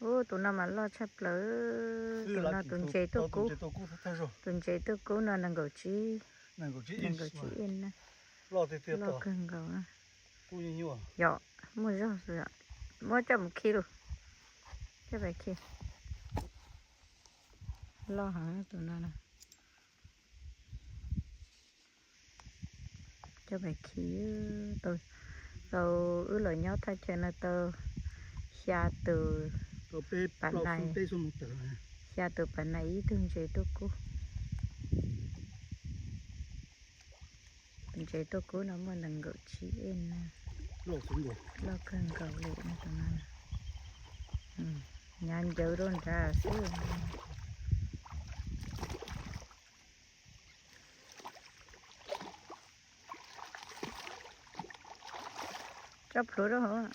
Ub, tus no mas loj tshaj plaws. Tus no tus ntses tuaj kub, tus ntses tuaj kub no nees nkaum tsib, nees nkaum tsib inch na. Loj kawg nkaus. Yog, muaj zog xwb, muab coj mus khi lawm. Coj pais khi. Loj heev tus no na. Coj pais khi. Tau, tau wb los nyob thaj chaw no tau xya tus pas nais, xya tus pas nais ib tug ntses tuaj kub. Tus ntses tuaj kub no muaj nees nkaum tsib inch na. Loj kawg nkaus li no. Nyav ncawv rau nrad xwb. Tso plhuav rau hauv.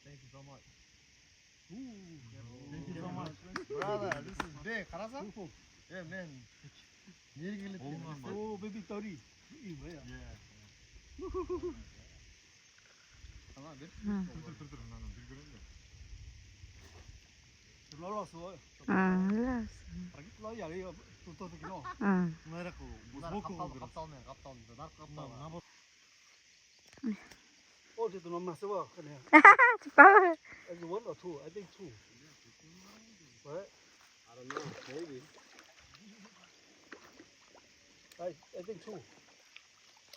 Thank you so much. Ooh, thank you so much. Brother, this is big. Kharasa? Yeah, man. Oh, baby, tau di. Yeah. Tsis paub.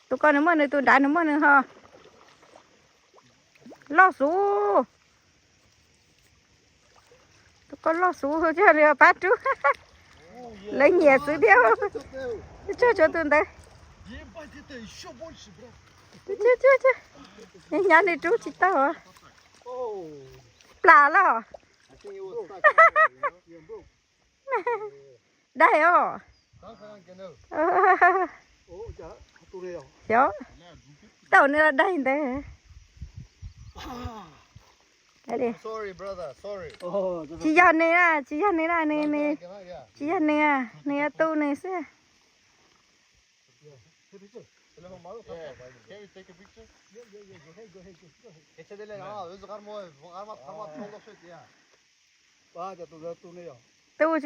Tus ko nws muaj nws, tus nrad nws muaj nws ho. Loj xwb. Tus ko loj xwb thiab li pab rub. Lawv nyiam xwb thiab. Tshuav tshuav tus ntawd. Nyob nws rub tsis tau. Plam los. Daig os. Xyov, tau nws los daig ntawd. Tsis yog nws na, tsis yog nws na, nws, tsis yog nws, nws yuav tu nws xwb. Tu tsis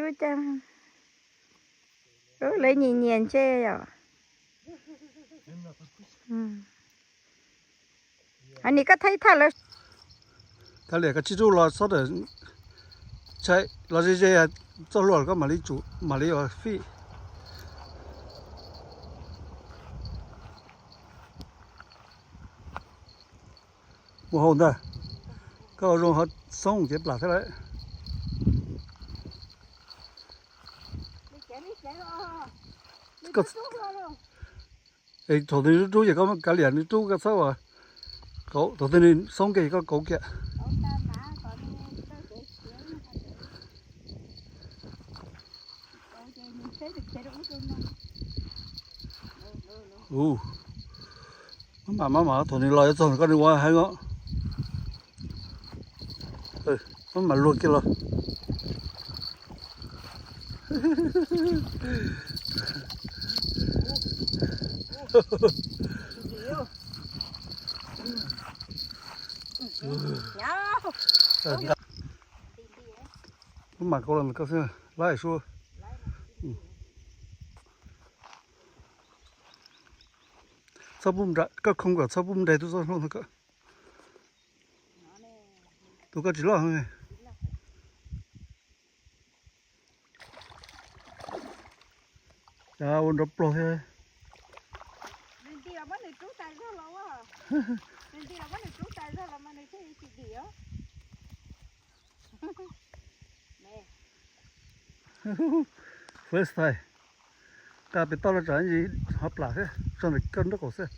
ua cas. Lawv nyiam nyiam ntse yom. Nim koj thaij thaj lawv. Kav liam, koj tsis rub los txhob, los ze ze, txoj hlua koj mam li tsum mam li ua fij. Mus hauv ntag, koj ua zoo ho xoob ces plam thiab lawm. Thaum twg nws rub rub ces koj kav liam, nws rub koj txhob ua, thaum twg nws xoob kiag ces koj kauv kiag. Maj mam, maj mam, thaum nws los yuav txog koj nws ua heev os. Maj mam luag kiag los. Maj mam kauv los koj xwb, laib suab. Txhob pub, koj khoo kom txhob pub nres tus txoj hlua ntawd. Tus koj tsis loj. Cas ua nrov pluag thiab. First time. Nqa pem toj los tsam ho plam thiab, tso ntawm koj nraub qaum xwb.